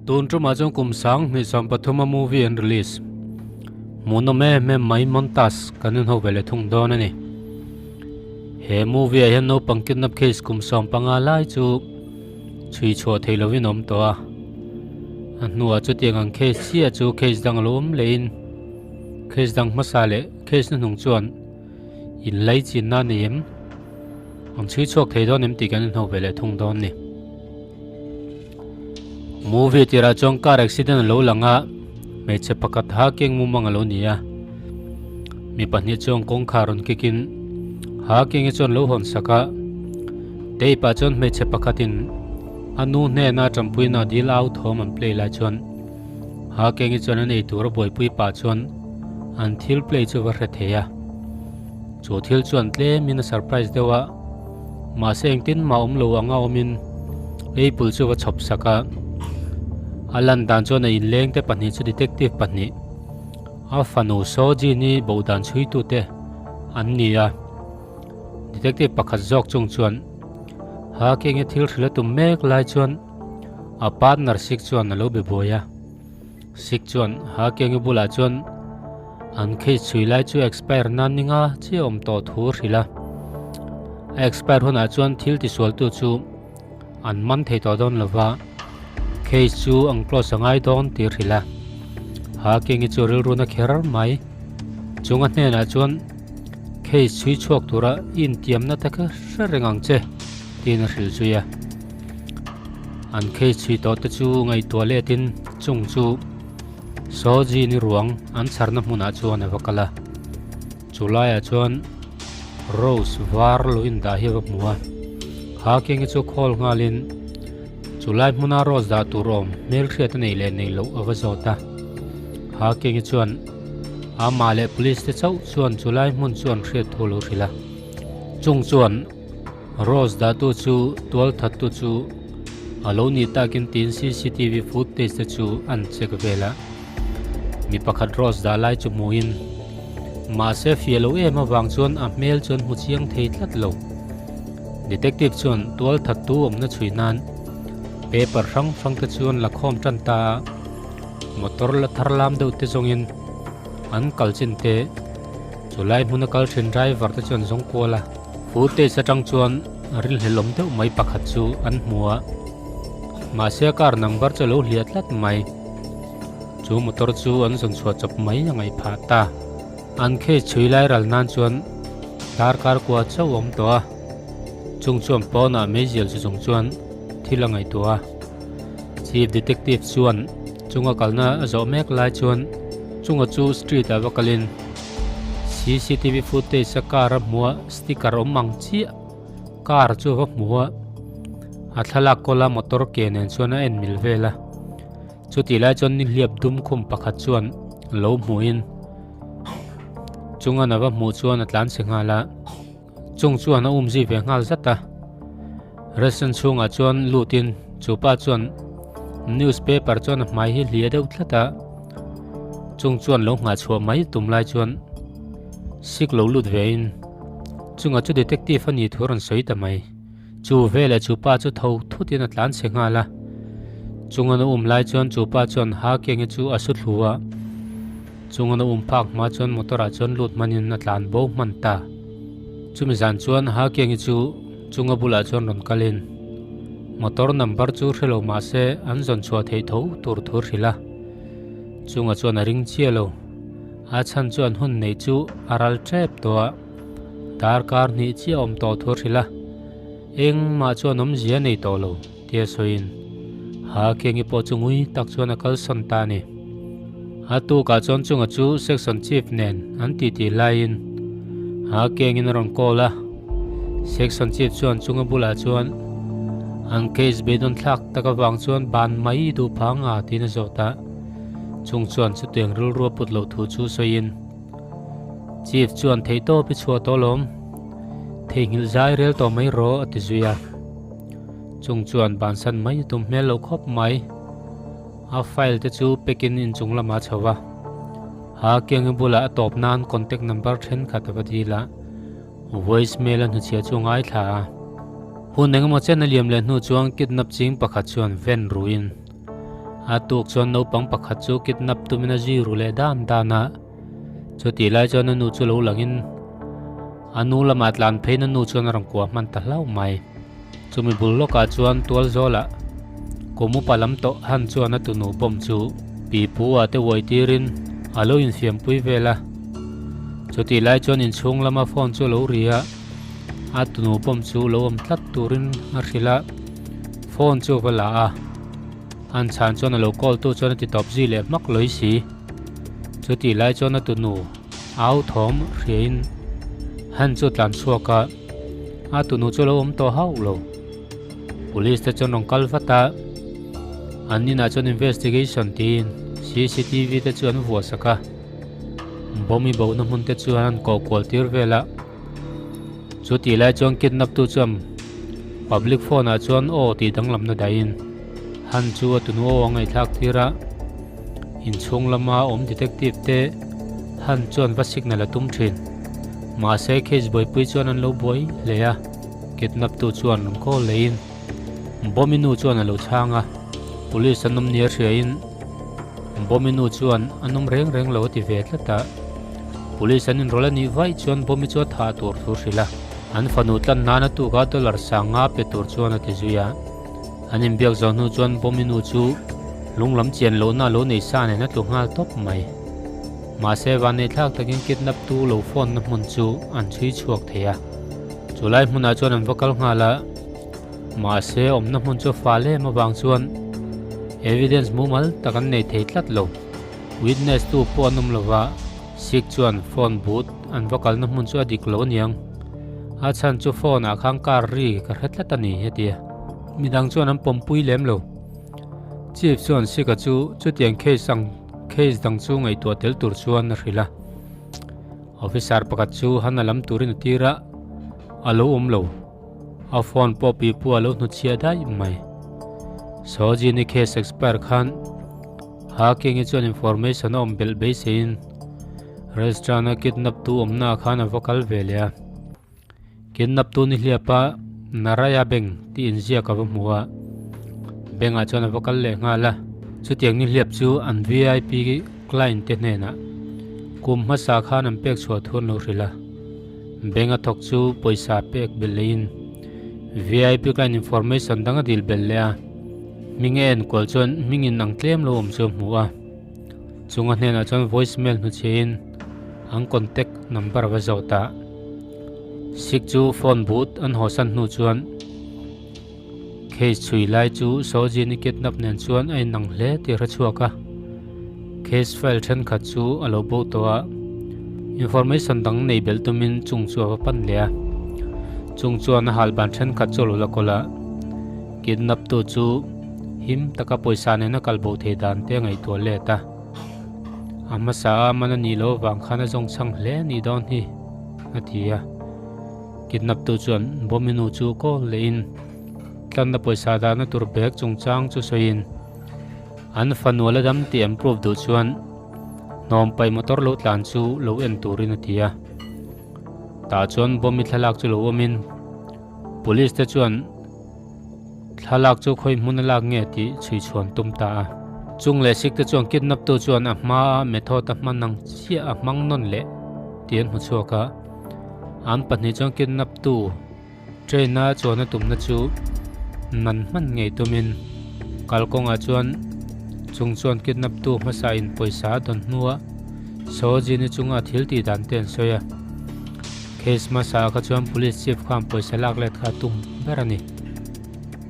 Tun tumah chuan kum 2023 a movie an release hmuhnawm em em mai Montas kan inho ve leh thung dawn a ni. He movie ah hian naupang kidnap case kum 15 lai chu chhui chhuah theih lovin a awm tawh a. A hnuah chutiang ang case chiah chu case dang a lo awm lehin case dang hmasa leh case hnuhnung chuan inlaichinna a nei em? An chhui chhuak thei dawn em tih kan inhno ve leh thung dawn ni. Movie tirah chuan car accident a lo lang a, hmeichhe pakhat ha keng mumang a lo ni a. Mi pahnih chuan kawngkhar rawn kick in ha keng hi chuan lo hawn sak a. Tape ah chuan hmeichhe pakhatin a nu hnena tanpuina dil au thawm an play lai chuan ha keng hi chuan an ei tur a buaipui pah chuan an thil play chu va hre thei a. Chu thil chuan tlemin a surprise deuh a, mahse engtin mah awm lo anga awmin Apple chu va chhawp sak a. A lan dan chuan a inleng te pahnih chu detective pahnih, a fanu Soo Jin-i bo dan chhuitute an ni a. Detective pakhat zawk chung chuan Ha King-i thil hrilh a tum mek lai chuan a partner Sik chuan a lo be buai a. Sik chuan Ha King-i bulah chuan An case chhui lai chu expire nan ninga chiah awm tawh thu a hrilh a. A expire hunah chuan thil tisualtu chu an man thei tawh dawn lova, case chu an close a ngai dawn tih a hrilh a. Ha Kengi chu rilruna kher mai. Chung a hnenah chuan case chhui chhuak tura i intiamna te kha hre reng ang che tiin a hrilh zui a. An case chhui tawh te chu ngaihtuah letin chung chu Saw Jin-i ruang an chharna hmunah chuan a va kal a, chu laiah chuan Rose var lo indah hi a va hmu a, kha Kengi chu call nghalin chu lai hmuna Rose dah tur awm hmelhriat a nei leh nei loh a va zawt a, kha Kengi chuan amah leh police te chauh chuan chu lai hmun chu an hriat thu a lo hrilh a, chung chuan Rose dahtu chu tualthattu chu a lo nih takin tiin cctv footage te chu an check vel a, mi pakhat Rose dah lai chu hmuhin mahse fiah lo em avang chuan a hmel chuan hmu chiang thei tlat lo. Detective chuan tualthattu awmna chhui nan paper hrang hrang te chuan la khawm tan ta a, motor la thar lam deuh te zawngin an kal chin te chulai hmuna kal thin driver te chuan zawng kual a. Footage atang chuan rilhlelawm deuh mai pakhat chu an hmu a, mahse car number chu a lo hliah tlat mai. Chu motor chu an zawn chhuah chawp mai a ngaih phah ta. An case chhui lai ral nan chuan darkar kua chauh a awm tawh a, chung chuan pawnah meizial chu chung chuan thil a ngaihtuah a. Chief Detective chuan chunga kalna a zawh mek lai chuan chunga chu street ah va kalin cctv footage a car a hmuh a sticker awm ang chiah car chu a va hmu a, a thlalak kawl a motor ke nen chuan a en mil vel a, chutih lai chuan nihliap dum khum pakhat chuan lo hmuhin chunga na va hmuh chuan a tlan chhe nghal a. Chung chuan a umzui ve nghal zat a. Restaurant chhungah chuan lutin chu pa chuan newspaper chuan a hmai hi hliah deuh tlat a. Chung chuan lo nghah chhuah mai tum lai chuan sik lo lut vein chungah chu detective a nih thu a rawn sawi ta mai. Chu veleh chu pa chu tho thutin a tlan chhe nghal a. Chunga na um lai chuan chu pa chuan ha kenge chu a su thlu a. Chunga na um phak hma chuan motor ah chuan lut hmanin a tlan bo hman ta. Chumi zan chuan ha kenge chu chunga bulah chuan rawn kalin motor number chu hre lo mah se an zawn chhuah theih tho tur thu hrilh a. Chunga chuan a ring chiah lo. A chhan chu an hun neih chu a ral tep tawh a. Darkar hnih chiah awm tawh thu hrilh a, engmah chuan awmzia nei tawh lo tia sawiin Ha Kengi pawh chu ngui tak chuan a kalsawn ta a ni. A tukah chuan chunga chu Section Chief nen an titi laiin Ha Kengin a rawn call a, Section Chief chuan chunga bulah chuan an case beidawn thlak tak avang chuan ban mai duh phang a tiin a zawt a, chung chuan chutiang rilru a put loh thu chu sawiin, Chief chuan theihtawp i chhuah tawh lawm, theihnghilh zai rel tawh mai rawh a ti zui a. Chung chuan bansan mai tum hmel lo khawp mai. A file te chu pekin inchung lamah a chho va. Ha Kengi bulah a tawp nan contact number thenkhat a va dil a, voice mail a hnuchhia chu a ngaithla a. Hun engemaw chen a liam leh hnu chuan kidnap ching pakhat chuan ven ruin. A tuk chuan naupang pakhat chu kidnap tumin a zui ru leh dan dan a. Chutih lai chuan a nu chu lo langin a nu lamah tlan pheiin a nu chuan a rawn kuah hman ta hlauh mai. Chumi bul lawkah chuan tual zawlah kum upa lam tawh han chuan a tunu bomb chu pipu ah te uai tirin a lo infiampui vel a. Chutih lai chuan inchhung lama phone chu a lo ri a, a tunu bomb chu lo awm tlat turin a hrilh a, phone chu a va la a. An chhan chuan a lo call tu chuan a ti tawp zui leh hmak lawi si. Chutih lai chuan a tunu au thawm hriain han chu tlan chhuak a, a tunu chu a lo awm tawh hauh lo. Police te chuan rawn kal vat a, an inah chuan investigation tiin cctv te chu an vuah sak a, bomb i bohna hmun te chuan an kawh kual tir vel a. Chutih lai chuan kidnap tu chuan public phone ah chuan aw tih danglamna dahin Han chu a tunu aw a ngaihthlak tir a, inchhung lama awm detective te Han chuan va signal a tum thin. Mahse case buaipui chuan an lo buai hle a, kidnap tu chuan rawn call leiin Bommy nu chuan a lo chhang a, police an awm nia hriain Bommy nu chuan an awm reng reng lo a ti ve tlat a. Police an inrawlh a nih vaih chuan Bommy chu a thah tur thu hrilh a, an fanu tlan nan a tuka dollar sanga pe tur chuan a ti zui a. An inbiak zawh hnu chuan Bommy nu chu lunglam chian lohna a lo nei sa nen a tlu nghal tawp mai. Mahse vanneih thlak takin kidnap tu lo phone na hmun chu an chhui chhuak thei a. Chulai hmunah chuan an va kal nghal a. Mahse awmna hmun chu fal em avang chuan evidence mumal tak an nei thei tlat lo. Witness tu pawh an awm lova, Sikh chuan phone booth an va kalna hmun chu a dik lo aniang. A chhan chu phone ah khan car ri ka hre tlat a ni heti a. Midang chuan an pawmpui lem lo. Chief chuan Sikh-a chu chutiang case ang case dang chu ngaihtuah tel tur chuan a hrilh a. Officer pakhat chu Hana lam turin a tir a, a lo awm lo. A phone pawh pipu a lo hnuchhiah daih mai. Sojini case expire khan Haking-i chuan information a awm belh beiseiin restaurant-a kidnap tu awmnaah khan a va kal ve leh a. Kidnap tu ni hliapa Naraya Bank tih inziak a va hmu a, bank-ah chuan a va kal leh nghal a. Chutiang ni hliap chu an vip client te hnenah kum hmasa khan an pek chhuah thu an lo hrilh a. Bank a thawk chu pawisa pek belh leiin vip client information dang a dil belh leh a. Hming a enkual chuan hming in ang tlem lo awm chu a hmu a, chunga hnenah chuan voice mail hnuchhiahin an contact number a va zawt a, Sikh chu phone but an hawsan hnu chuan case chhui lai chu Sojini kidnap nen chuan a inang hle tih a hre chhuak a, case file thenkhat chu a lo bo tawh a, information dang nei belh tumin chung chu a va pan leh a, chung chuan a hal ban thenkhat chu a lo la kawl a. Kidnap tu chu him taka pawisa nena kal bo thei dan te a ngaihtuah let a, a hmasa a man a nih loh avang khan a zawng chhang hle a nih dawn hi a ti a. Kidnap tu chuan Bominu chu call lehin tlanna pawisa dahna tur bag chungchang chu sawiin an fanu la dam tih an proof duh chuan hnawm paih motor lo tlan chu lo en turin a ti a. Tah chuan Bomi thlalak chu lo awmin Police te chuan Thlalak chu khawi hmun a lak nge tih chhui chhuan tum ta a. Chung leh sik te chuan kidnap tu chuan a hma a method a hman ang chiah a hmang nawn leh tih an hmu chhuak a. An pahnih chuan kidnap tu train a chuan a tumna chu nan hman ngei tumin kalkawngah chuan chung chuan kidnap tu hmasa in pawisa a dawn hnua Sawjini chunga thil tih dan te an sawi a. Case hmasa kha chuan police chief khan pawisa lak let kha a tum ber a ni.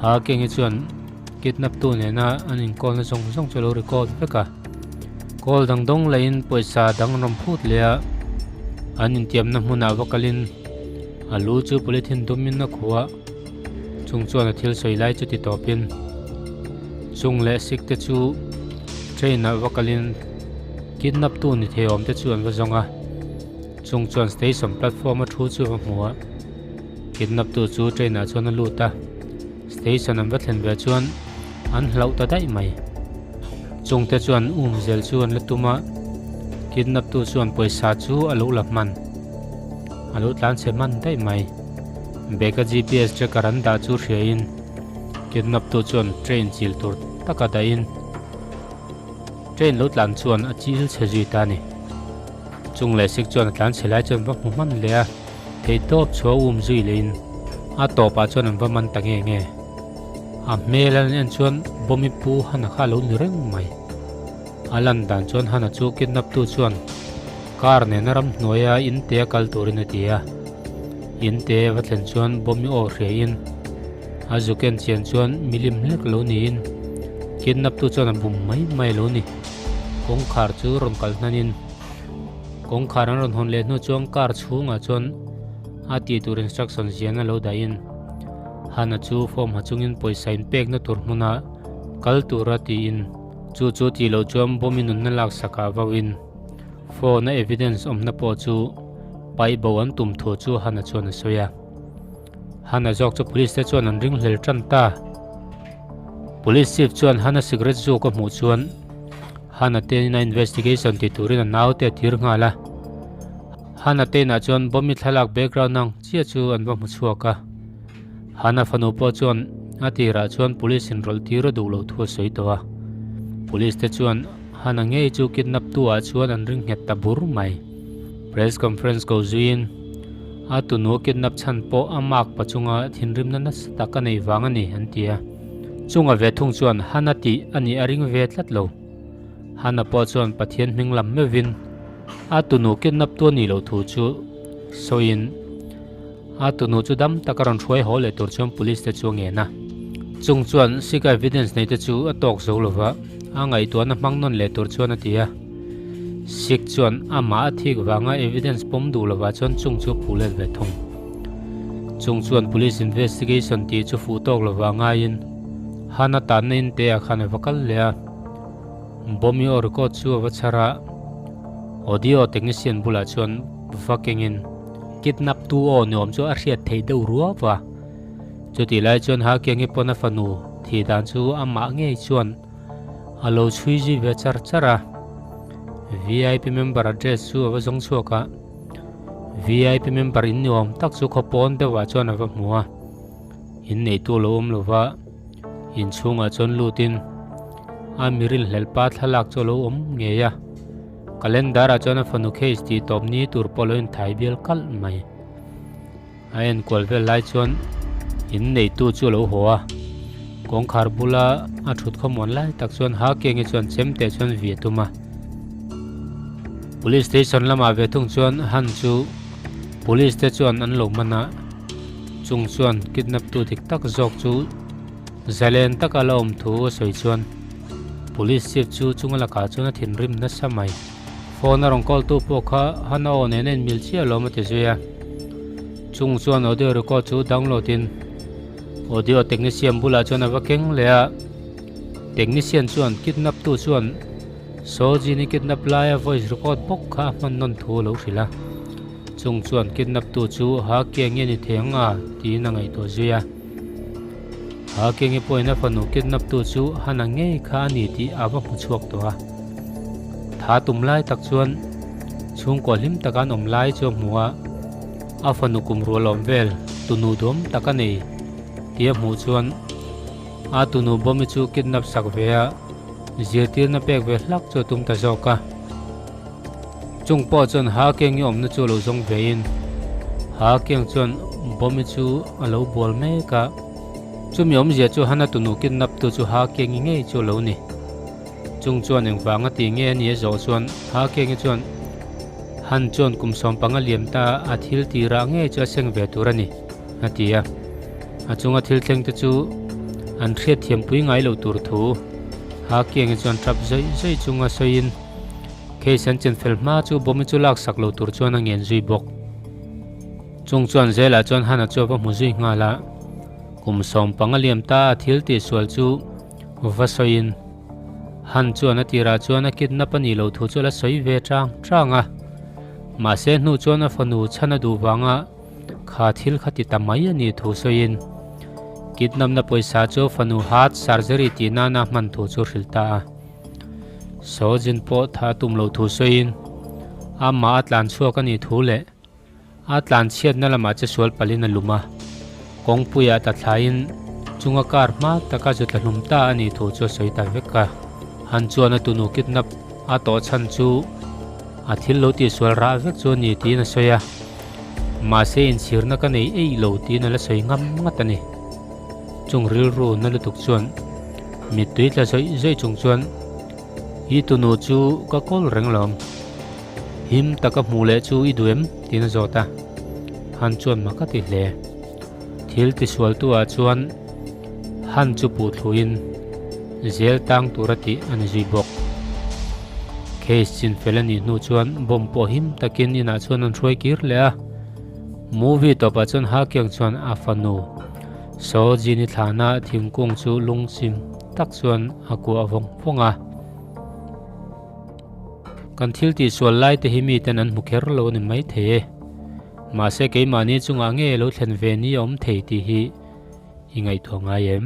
Ha Kengi chuan kidnap tu nena an inkawlna zawng zawng chu a lo record vek a. Call dang dawng lahin pawisa dang an rawn phut leh a, an intiamna hmunah va kalin a lu chu polythene dumin a khuh a, chung chuan a thil sawi lai chu ti tawpin chung leh sik te chu train ah va kalin kidnap tu ni thei awm te chu an va zawng a. Chung chuan station platform a thu chu va hmu a, kidnap tu chu train ah chuan a lut a, station an va thlen ve chuan an hlauh ta daih mai. Chung te chuan um zel chu an la tum a, kidnap tu chuan pawisa chu a lo la hman, a lo tlan chhe hman daih mai. Bag a gps tracker an dah chu hria in kidnap tu chuan train chil tur taka dah in. Train lo tlan chuan a chil chhe zui ta a ni. Chung leh sik chuan a tlan chhe lai chuan va hmu hman leh a, theihtawp chhuah a um zui lehin a tawpah chuan an va man ta nge nge. A hmel an en chuan Bawmi pu Hana kha a lo ni reng mai. A lan dan chuan Hana chu kidnap tu chuan car nena ramhnuaia in te a kal turin a ti a. In te va thlen chuan Bawmi aw hriain a zuk en chian chuan milim hlek lo niin kidnap tu chuan a bum mai mai lo ni. Kawngkhar chu rawn kal hnanin kawngkhar an rawn hawn leh hnu chuan car chhungah chuan a tih tur instruction zian a lo dahin Hana chu form ha chungin pawisa inpekna tur hmuna kal tura tiin chu chu tih loh chuan Bawmi nunna laksakah vauin phone a evidence awmna pawh chu paih bo an tum thu chu Hana chuan a sawi a. Hana zawk chu police te chuan an ringhlel tan ta. Police chief chuan Hana cigarette zuk a hmuh chuan Hana te ina investigation ti turin a naute a tir nghal a. Hana te inah chuan Bawmi thlalak background ang chiah chu an va hmu chhuak a. Hana fanu pawh chuan a tirah chuan police in rawlh tir a duh loh thu a sawi tawh a. Police te chuan Hana ngei chu kidnap tu ah chuan an ring nghet ta bur mai. Press conference ko zuiin a tunu kidnap chhan pawh a mark pa chunga thinrimna nasa tak a nei vang a ni an ti a. Chunga ve thung chuan Hana tih a nih a ring ve tlat lo. Hana pawh chuan Pathian hming lam meuhin a tunu kidnap tu a nih loh thu chu sawiin a tunu chu dam taka rawn hruai haw leh tur chuan police te chu a ngen a. Chung chuan sika evidence nei te chu a tawk zo lova a ngaihtuahna hmang nawn leh tur chuan a ti a. Sik chuan amah a thik vanga evidence pawm duh lovah chuan chung chu a phu let ve thung. Chung chuan police investigation tih chu fuh tawk lovah ngaiin Hana tanna in te ah khan a va kal leh a. Bawmi aw record chu a va chhar a, audio technician bulah chuan va kengin kidnap tu aw ni awm chu a hriat theih deuh ruau a. Chutih lai chuan Hakiangi pawn a fanu thih dan chu amah ngei chuan a lo chhui zui ve char char a. Vip member address chu a va zawng chhuak a, vip member in ni awm tak chu khaw pawn deuhah chuan a va hmu a, inneitu a lo awm lo va, inchhungah chuan lutin a miril hlelpa thlalak chu a lo awm ngei a, calendar ah chuan a fanu case tih tawp ni tur pawh a lo inthai bial kalh mai. A enkual vel lai chuan in neitu chu a lo haw a, kawngkhar bula a thut khawmuan lai tak chuan Hakengi chuan chemte chuan vi a tum a. Police station lamah ve thung chuan Han chu police te chuan an lo man a, chung chuan kidnap tu dik tak zawk chu zalen taka la awm thu a sawi chuan police chief chu chunga lakah chuan a thinrim nasa mai. Phone a rawn call tu pawh kha Hana aw nen a inmil chiah alawm a ti zui a. Chung chuan audio record chu download in audio technician bulah chuan a va keng leh a. Technician chuan kidnap tu chuan Sojin-i kidnap laia voice record bawk kha a hman nawn thu a lo hrilh a. Chung chuan kidnap tu chu Ha Kiangi a ni thei ang a tiin a ngaihtuah zui a. Ha Kiangi pawhin a fanu kidnap tu chu Hana ngei kha a ni tih a va hmu chhuak tawh a. Tha tum lai tak chuan chhungkaw hlim taka an awm lai chu a hmu a, a fanu kum rual awm vel tunu duam tak a nei tih a hmuh chuan a tunu Bawmi chu kidnap sak ve a, zirtirna pek ve hlak chu a tum ta zawk a. Chung pawh chuan Ha Kengi awmna chu a lo zawng vein Ha Keng chuan Bawmi chu a lo bual mek a, chumi awmzia chu Hana tunu kidnap tu chu Ha Kengi ngei chu a lo ni. Chung chuan engvang a ti nge a ni a zawh chuan Ha Kengi chuan Han chuan kum 15 liam ta a thil ti rah ngei chu a seng ve tur a ni a ti a. A chunga thil thleng te chu an hriat thiampui ngai lo tur thu Ha Kengi chuan tap zawih zawih chunga sawiin case an chen fel hma chu Bawmi chu lak sak lo tur chuan a ngen zui bawk. Chung chuan zelah chuan Hana chu a va hmu zui nghal a, kum 15 liam ta a thil tihsual chu Va sawiin, Han chuan a tirah chuan a kidnap a nih loh thu chu a la sawi ve chang chang a. Mahse hnu chuan a fanu chhan a duh vanga kha thil kha ti ta mai a nih thu sawiin, kidnapna pawisa chu fanu heart surgery tih nana hman thu chu hrilh ta a. Sojin pawh tha a tum loh thu sawiin, amah a tlan chhuak a nih thu leh A tlanchhiatna lamah che sual palhin a lum a, kawngpuiah ta thlaiin chunga kar hma taka zu tla hlum ta a nih thu chu a sawi ta vek a. Han chuan a tunu kidnap a tawh chhan chu a thil lo tihsual rah vek chu a ni tiin a sawi a, mahse inchhirna ka nei eih lo tiin a la sawi ngam ngat a ni. Chung rilru na lutuk chuan mittui tla zawih zawih chung chuan I tunu chu ka kawl reng lo, him taka hmuh leh chu i duh em? tiin a zawt a, Han chuan mak a ti hle. Thil tisualtu ah chuan Han chu puh thluin zel tang tur a tih a ni zui bawk. Case chinfel a nih hnu chuan bomb pawh him takin inah chuan an hruai kir leh a. Movie tawpah chuan Ha Kyung chuan a fanu Seo Jin-i thlahna thingkung chu lungchim tak chuan a kuah vawng vawng a. Kan thil tihsual lai te hi miten an hmu kher lo a ni maithei e. Mahse keimahni chungah nge lo thlen ve ni a awm thei tih hi i ngaihtuah ngai em?